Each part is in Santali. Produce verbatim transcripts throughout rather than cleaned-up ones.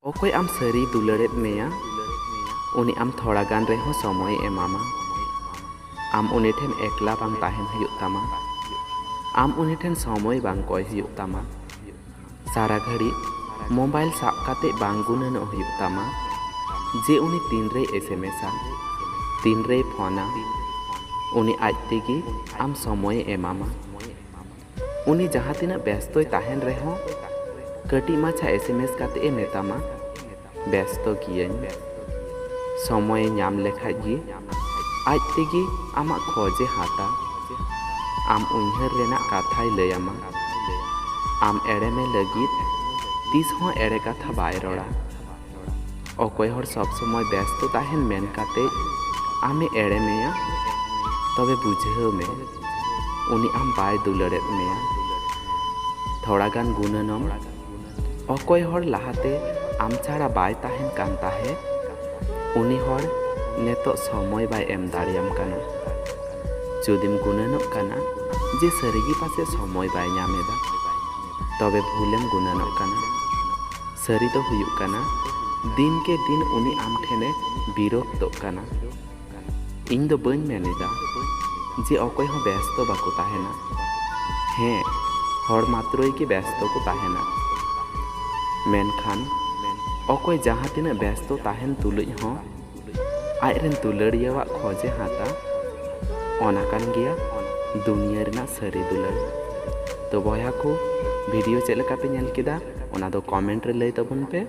ᱚᱠᱚᱭ ᱟᱢ ᱥᱟᱹᱨᱤᱭ ᱫᱩᱞᱟᱹᱲᱮᱫ ᱢᱮᱭᱟ, ᱩᱱᱤ ᱟᱢ ᱛᱷᱚᱲᱟ ᱜᱟᱱ ᱨᱮᱦᱚᱸ ᱥᱚᱢᱚᱭᱮ ᱮᱢᱟᱢᱟ᱾ ᱟᱢ ᱩᱱᱤ ᱴᱷᱮᱱ ᱮᱠᱞᱟ ᱵᱟᱝ ᱛᱟᱦᱮᱱ ᱦᱩᱭᱩᱜ ᱛᱟᱢᱟ᱾ ᱟᱢ ᱩᱱᱤ ᱴᱷᱮᱱ ᱥᱚᱢᱚᱭ ᱵᱟᱝ ᱠᱚᱭ ᱦᱩᱭᱩᱜ ᱛᱟᱢᱟ᱾ ᱥᱟᱨᱟ ᱜᱷᱟᱹᱲᱤᱡ ᱢᱳᱵᱟᱭᱤᱞ ᱥᱟᱵ ᱠᱟᱛᱮ ᱵᱟᱝ ᱜᱩᱱᱟᱹᱱᱚᱜ ᱦᱩᱭᱩᱜ ᱛᱟᱢᱟ ᱡᱮ ᱩᱱᱤ ᱛᱤᱱᱨᱮᱭ ᱮᱥᱮᱢᱮᱥᱟ, ᱛᱤᱱᱨᱮᱭ ᱯᱷᱳᱱᱟ᱾ ᱩᱱᱤ ᱟᱡ ᱛᱮᱜᱮ ᱟᱢ ᱥᱚᱢᱚᱭᱮ ᱮᱢᱟᱢᱟ᱾ ᱩᱱᱤ ᱡᱟᱦᱟᱸ ᱛᱤᱱᱟᱹᱜ ᱵᱮᱥᱛᱚᱭ ᱛᱟᱦᱮᱱ ᱨᱮᱦᱚᱸ, ᱠᱟᱹᱴᱤᱡ ᱢᱟᱪᱷᱟ ᱮᱥᱮᱢᱮᱥ ᱠᱟᱛᱮ ᱮ ᱢᱮᱛᱟᱢᱟ, "ᱵᱮᱥᱛᱚ ᱜᱤᱭᱟᱹᱧ᱾" ᱥᱚᱢᱚᱭᱮ ᱧᱟᱢ ᱞᱮᱠᱷᱟᱡ ᱜᱮ ᱟᱡ ᱛᱮᱜᱮ ᱟᱢᱟᱜ ᱠᱷᱚᱡᱮ ᱦᱟᱛᱟ᱾ ᱟᱢ ᱩᱭᱦᱟᱹᱨ ᱨᱮᱱᱟᱜ ᱠᱟᱛᱷᱟᱭ ᱞᱟᱹᱭ ᱟᱢᱟ᱾ ᱟᱢ ᱮᱲᱮᱢᱮ ᱞᱟᱹᱜᱤᱫ ᱛᱤᱥ ᱦᱚᱸ ᱮᱲᱮ ᱠᱟᱛᱷᱟ ᱵᱟᱭ ᱨᱚᱲᱟ᱾ ᱚᱠᱚᱭ ᱦᱚᱲ ᱥᱚᱵ ᱥᱚᱢᱚᱭ ᱵᱮᱥᱛᱚ ᱛᱟᱦᱮᱱ ᱢᱮᱱ ᱠᱟᱛᱮ ᱟᱢᱮ ᱮᱲᱮ ᱢᱮᱭᱟ, ᱛᱚᱵᱮ ᱵᱩᱡᱷᱟᱹᱣ ᱢᱮ, ᱩᱱᱤ ᱟᱢ ᱵᱟᱭ ᱫᱩᱞᱟᱹᱲᱮᱫ ᱢᱮᱭᱟ᱾ ᱛᱷᱚᱲᱟ ᱜᱟᱱ ᱜᱩᱱᱟᱹᱱᱚᱢ᱾ ᱚᱠᱚᱭ ᱦᱚᱲ ᱞᱟᱦᱟᱛᱮ ᱟᱢ ᱪᱷᱟᱲᱟ ᱵᱟᱭ ᱛᱟᱦᱮᱱ ᱠᱟᱱ ᱛᱟᱦᱮᱸ, ᱩᱱᱤ ᱦᱚᱲ ᱱᱤᱛᱚᱜ ᱥᱚᱢᱚᱭ ᱵᱟᱭ ᱮᱢ ᱫᱟᱲᱮᱭᱟᱢ ᱠᱟᱱᱟ᱾ ᱡᱩᱫᱤᱢ ᱜᱩᱱᱟᱹᱱᱚᱜ ᱠᱟᱱᱟ ᱡᱮ ᱥᱟᱹᱨᱤᱜᱮ ᱯᱟᱥᱮ ᱥᱚᱢᱚᱭ ᱵᱟᱭ ᱧᱟᱢ ᱮᱫᱟ, ᱛᱚᱵᱮ ᱵᱷᱩᱞᱮᱢ ᱜᱩᱱᱟᱹᱱᱚᱜ ᱠᱟᱱᱟ᱾ ᱥᱟᱹᱨᱤ ᱫᱚ ᱦᱩᱭᱩᱜ ᱠᱟᱱᱟ, ᱫᱤᱱ ᱠᱮ ᱫᱤᱱ ᱩᱱᱤ ᱟᱢ ᱴᱷᱮᱱᱮ ᱵᱤᱨᱚᱠᱛᱚᱜ ᱠᱟᱱᱟ᱾ ᱤᱧ ᱫᱚ ᱵᱟᱹᱧ ᱢᱮᱱ ᱮᱫᱟ ᱡᱮ ᱚᱠᱚᱭ ᱦᱚᱸ ᱵᱮᱥᱛᱚ ᱵᱟᱠᱚ ᱛᱟᱦᱮᱱᱟ᱾ ᱦᱮᱸ, ᱦᱚᱲ ᱢᱟᱛᱨᱚᱭ ᱜᱮ ᱵᱮᱥᱛᱚ ᱠᱚ ᱛᱟᱦᱮᱱᱟ, ᱢᱮᱱᱠᱷᱟᱱ ᱚᱠᱚᱭ ᱡᱟᱦᱟᱸ ᱛᱤᱱᱟᱹᱜ ᱵᱮᱥᱛᱚ ᱛᱟᱦᱮᱱ ᱛᱩᱞᱩᱡ ᱦᱚᱸ ᱟᱡᱨᱮᱱ ᱫᱩᱞᱟᱹᱲᱤᱭᱟᱹᱣᱟᱜ ᱠᱷᱚᱡᱮ ᱦᱟᱛᱟ, ᱚᱱᱟ ᱠᱟᱱ ᱜᱮᱭᱟ ᱫᱩᱱᱤᱭᱟᱹ ᱨᱮᱱᱟᱜ ᱥᱟᱹᱨᱤ ᱫᱩᱞᱟᱹᱲ᱾ ᱛᱚ ᱵᱚᱭᱦᱟ ᱠᱚ, ᱵᱷᱤᱰᱤᱭᱳ ᱪᱮᱫ ᱞᱮᱠᱟ ᱯᱮ ᱧᱮᱞ ᱠᱮᱫᱟ, ᱚᱱᱟ ᱫᱚ ᱠᱚᱢᱮᱱᱴ ᱨᱮ ᱞᱟᱹᱭ ᱛᱟᱵᱚᱱ ᱯᱮ,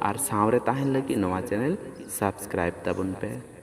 ᱟᱨ ᱥᱟᱶᱨᱮ ᱛᱟᱦᱮᱱ ᱞᱟᱹᱜᱤᱫ ᱱᱚᱣᱟ ᱪᱮᱱᱮᱞ ᱥᱟᱵᱥᱠᱨᱟᱭᱤᱵ ᱛᱟᱵᱚᱱ ᱯᱮ᱾